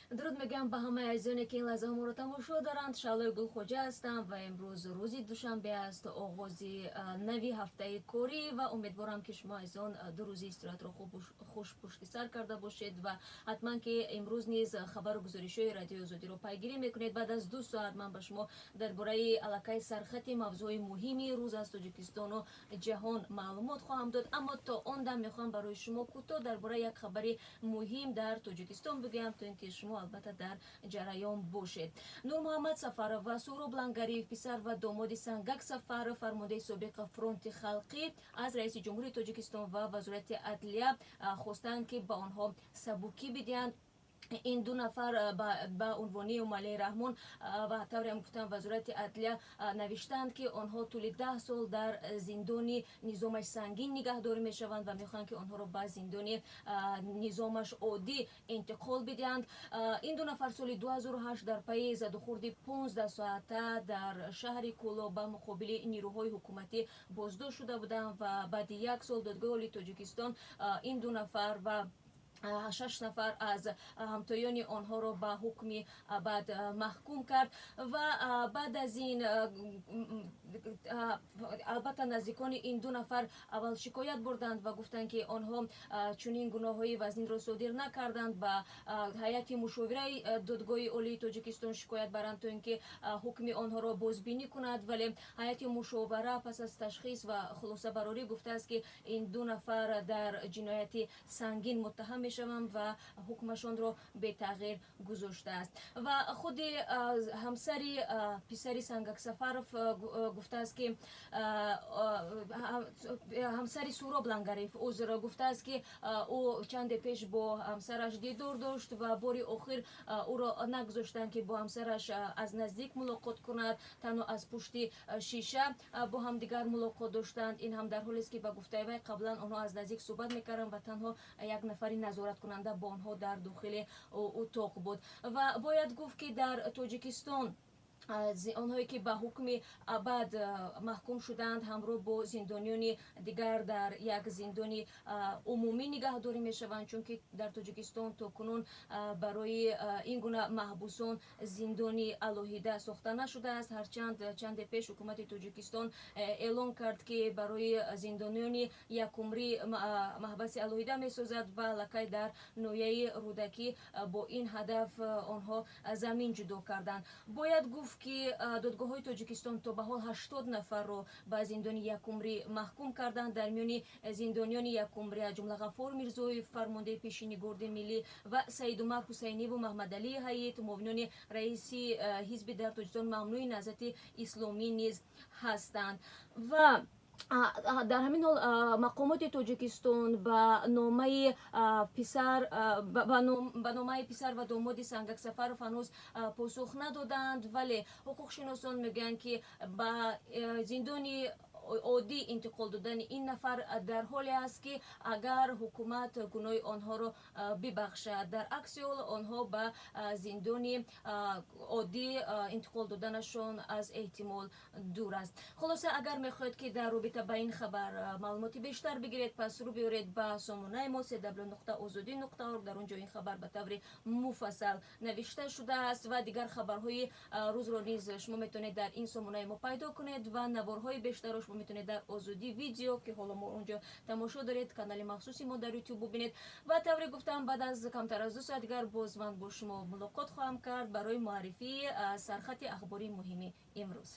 Дуруд мегӯям ба ҳамаи азизоне, ки ин лаҳзаҳо моро тамошо доранд. Шаълои Гулхоҷа ҳастам ва имрӯз рӯзи душанбе аст, оғози нави ҳафтаи корӣ, ва умедворам, ки шумо азизон 2 рӯзи истироҳатро хуб хуш пушти сар карда бошед ва ҳатман ки имрӯз низ хабару гузоришҳои Радиои Озодиро пайгирӣ мекунед. Баъд аз 2 соат ман ба шумо дар бораи аллакай сархати мавзӯъҳои муҳими рӯз аз Тоҷикистону ҷаҳон маълумот хоҳам дод. Аммо то он дам мехоҳам барои шумо кӯтоҳ дар бораи як хабари муҳим дар Тоҷикистон бигӯям, то ин ки шумо албатта дар ҷараён бошед. Нурмуҳаммад Сафаров ва Суҳроб Лангариев, писар ва домоди Сангак Сафаров, фармондаи собиқ Фронти халқӣ, аз раиси ҷумҳури Тоҷикистон ва Вазорати адлия хостанд, ки ба онҳо сабукӣ бидиҳанд. Ин ду нафар ба унвони Эмомалӣ Раҳмон ва тавре ҳам гуфтам, Вазорати адлия навиштанд, ки онҳо тӯли 10 сол дар зиндони низомаш сангин нигаҳдорӣ мешаванд ва мехоҳанд, ки онҳоро ба зиндони низомаш оддӣ интиқол бидиҳанд. Ин ду нафар соли 2008 дар пайи задухӯрди 15 соата дар шаҳри Кӯлоб ба муқобили нирӯҳои ҳукуматӣ боздошт шуда буданд ва баъди як сол Додгоҳи Олии Тоҷикистон ин ду нафар ва шаш нафар аз ҳамтоёни онҳоро ба ҳукми абад маҳкум кард. Ва баъд аз ин, албатта, наздикони ин ду нафар аввал шикоят бурданд ва гуфтанд, ки онҳо чунин гуноҳҳои вазнинро содир накарданд, ба ҳайати мушовираи Додгоҳи Олии Тоҷикистон шикоят баранд, то ин ки ҳукми онҳоро бозбинӣ кунад. Вале ҳайати мушовара пас аз ташхис ва хулосабарорӣ гуфтааст, ки ин ду нафар дар ҷинояти сангин муттаҳам мешаванд ва ҳукмашонро бетағйир гузоштааст. Ва худи ҳамсари писари Сангак Сафаров гуфтааст, ки ҳамсари Суроб Лангариев, узр, гуфтааст, ки ӯ чанде пеш бо ҳамсараш дидор дошт ва бори охир ӯро нагузоштанд, ки бо ҳамсараш аз наздик мулоқот кунад, танҳо аз пушти шиша бо ҳамдигар мулоқот доштанд. Ин ҳам дар ҳолест, ки ба гуфтаи вай, қаблан онҳо аз наздик суҳбат мекарданд ва танҳо як нафари назораткунанда бо онҳо дар дохили утоқ буд. Ва бояд гуфт, ки дар Тоҷикистон онҳое, ки ба ҳукми абад маҳкум шуданд, ҳамроҳ бо зиндониёни дигар дар як зиндони умумӣ нигаҳдорӣ мешаванд, чунки дар Тоҷикистон то кунун барои ин гуна маҳбусон зиндони алоҳида сохта нашудааст. Ҳарчанд чанде пеш ҳукумати Тоҷикистон эълон кард, ки барои зиндониёни якумрӣ маҳбаси алоҳида месозад ва аллакай дар ноҳияи Рӯдакӣ бо ин ҳадаф онҳо замин ҷудо карданд. Бояд гуфт, ки додгоҳҳои Тоҷикистон то ба ҳол 80 нафарро ба зиндони якумрӣ маҳкум карданд. Дар миёни зиндониёни якумрӣ аз ҷумла Ғаффор Мирзоев, фармондаи пешини Гвардияи миллӣ, ва Саидумар Ҳусайниву Маҳмадалии Ҳаит, муовинони раиси ҳизби дар Тоҷикистон мамнӯи Наҳзати Исломӣ низ ҳастанд. Ва дар ҳамин ҳол мақомоти Тоҷикистон ба номаи писар ва домоди Сангак Сафаров ҳанӯз посух надоданд. Вале ҳуқуқшиносон мегӯянд, ки ба зиндони оддӣ интиқол додани ин нафар дар ҳоле аст, ки агар ҳукумат гуноҳи онҳоро бибахшад. Дар акси ҳол онҳо ба зиндони оддӣ интиқол доданашон аз эҳтимол дур аст. Хулоса, агар мехоҳед, ки дар робита ба ин хабар маълумоти бештар бигиред, пас рӯ биёред ба сомонаи мо cw.ozodi.org. Дар он ҷо ин хабар ба таври муфассал навишта шудааст ва дигар хабарҳои рӯзро низ шумо метавонед дар ин сомонаи мо пайдо кунед ва наворҳои бештарро шумо метавонед дар Озодӣ Видео, ки ҳоло мо онҷо тамошо доред, канали махсуси мо дар Ютуб, бубинед. Ва тавре гуфтам, баъд аз камтар аз 2 соат дигар боз ман бо шумо мулоқот хоҳам кард барои муаррифии сархати ахбори муҳими имрӯз.